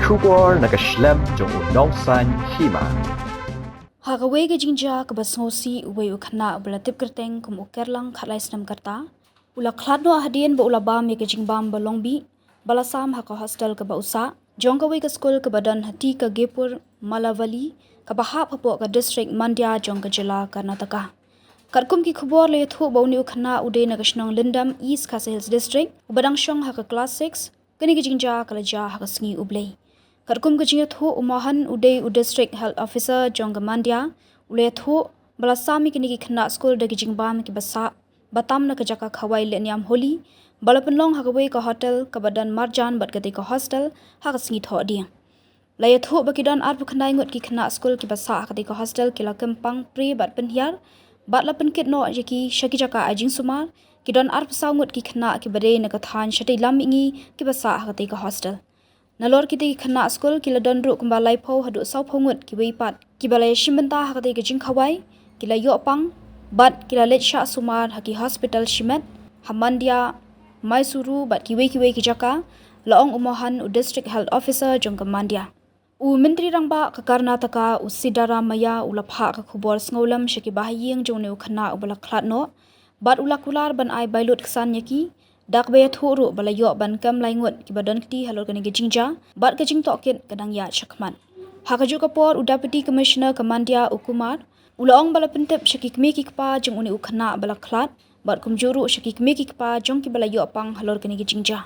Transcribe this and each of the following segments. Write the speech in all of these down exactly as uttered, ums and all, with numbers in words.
Khubor na ka shlem jong u Nongsaiñ Hima. Ha kawei ka jingjia kaba sngewsih, uwei u khynnah uba la tip kyrteng kum u Kerlang, khatlai snem ka rta, u la khlad noh hadien ba u la bam ïa ka jingbam ba long bih, ba la sam ha ka hostel kaba u sah, jong kawei ka skul kaba don ha T K Gepur Malavali, kaba hap hapoh ka district Mandya jong ka jylla Karnataka. Katkum ki khubor la ïathuh ba une u khynnah u dei na ka shnong Lindam, East Khasi Hills District, uba dang shong ha ka class six, kane ka jingjia ka la jia ha ka sngi U Blei. Katkum ka jingïathuh, u Mohan u dei u District Health Officer jong ka Mandya, u la ïathuh ba la sam ïa kine ki khynnah skul da ki jingbam kiba sah, ba tam na ka jaka khawai lehniam Holi, ba la pynlong ha kawei ka hotel kaba don marjan bad katei ka hostel ha ka sngi Thohdieng. La ïathuh ba ki don arphew khyndai ngut ki khynnah skul kiba sah ha katei ka hostel, ki la kem pang, prie bad pynhiar, bad la pynkit noh ïa ki sha ki jaka ai jingsumar. Ki don arphew saw ngut ki khynnah kiba dei na ka thaiñ shatei lam mihngi kiba sah ha katei ka hostel. Nalor kitei ki khynnah skul ki la don ruh kumba laiphew haduh sawphew ngut kiwei pat kiba la ïashim bynta ha katei ka jingkhawai, ki la ïoh pang, bad ki la leit shah sumar ha ki hospital shimet, ha Mandya, Mysuru bad kiwei kiwei ki jaka, la ong u Mohan, u District Health Officer jong ka Mandya. U Myntri Rangbah ka Karnataka, u Siddaramaiah, u la phah ka khubor sngewlem sha ki bahaïing jong une u khynnah uba la khlad noh, bad u la kular ban ai bailut ksan ïa ki, da kaba ïathuh ruh ba la ïoh ban kem lai ngut kiba don kti halor kane ka jingjia, bad ka jingtohkit ka dang ïaid shakhmat. Ha kajuh ka por, u Deputy Commissioner ka Mandya, u Kumar, u la ong ba la pyntip sha ki kmie ki kpa jong une u khynnah ba la khlad, bad kumjuh ruh sha ki kmie ki kpa jong kiba la ïoh pang halor kane ka jingjia.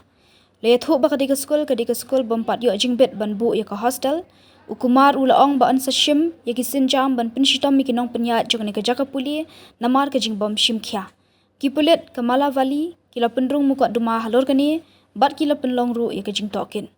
La ïathuh ba katei ka skul ka dei ka skul bym pat ïoh jingbit ban buh ïa ka hostel. U Kumar u la ong ba yn sa shim ïa ki sienjam ban pynshitom ïa ki nongpynïaid jong kane ka jaka pule namar ka jingbym shim khia. Ki pulit ka Malavali ki la pynrung mukotduma halor kane, bad ki la pynlong ruh ïa ka jingtohkit.